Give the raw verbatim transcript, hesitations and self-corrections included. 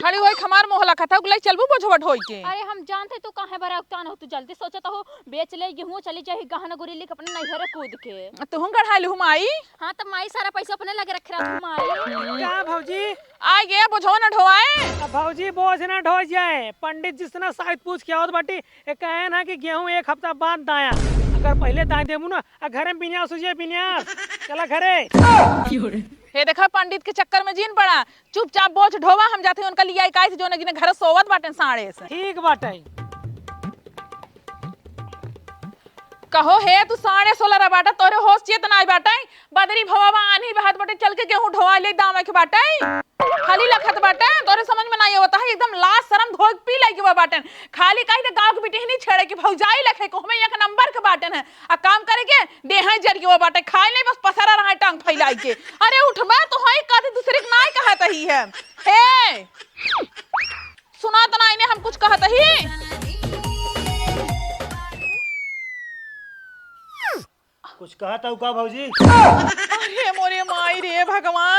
खड़ी होई, हमार मोह लखत है, उगलाई चलबू बोझवा ढोई के। अरे हम जानते तू काहे बड़ा उकतान हो, तू जल्दी सोचत हो, बेच ले गेहूं, चली जाई गहना गुरी लेके अपने नैहरे कूद के। तुहूं गढ़ा लिहू माई। हाँ, तो माई सारा पैसा अपने लगे रखे रहत हूँ माई। का भौजी? आ गया बोझवा न ढोवाए। अब भौजी बोझ ना ढो जाए, पंडित जी से ना साइत पूछ के आवत बाटी, ये कहे ना कि गेहूं एक हफ्ता बाद दाया, अगर पहिले दाई देबू ना, आ घरे में बिन्यास हो जाए, बिन्यास। चला घरे। हे देखा, पंडित के चक्कर में जिन पड़ा, चुपचाप बोझ ढोवा, हम जाते हैं उनका लियाई काई से, जो न जिन्हें घर सोवत बाटे साढ़े से। ठीक बाटे। कहो हे, तू साढ़े सोलह रह बाटा, तोरे होश चेत नाई बाटे। बदरी भवा बा, आन्ही बहत बाटे, चल के गेहूं ढोवा ले दावे के बाटे। खाली लखत बाटे, तोरे समझ में नाई आवत है, एकदम लाज शरम धोए के पी लाई के बा बाटे। खाली कही त गाँव के बिटिहनी छेड़े के भौजाई लखे को हमें एक नंबर के बाटे है। आ काम करे के देहाई जर के बा बाटे, खाए नहीं बस पसरा रहा टांग फैलाई के। अरे उठबा तो है, कथी दूसरे के नाई कहत ही है। हे, सुना त नाई ने हम कुछ कहत ही। कुछ कहत हऊ का भौजी? अरे मोरे माई रे भगवान।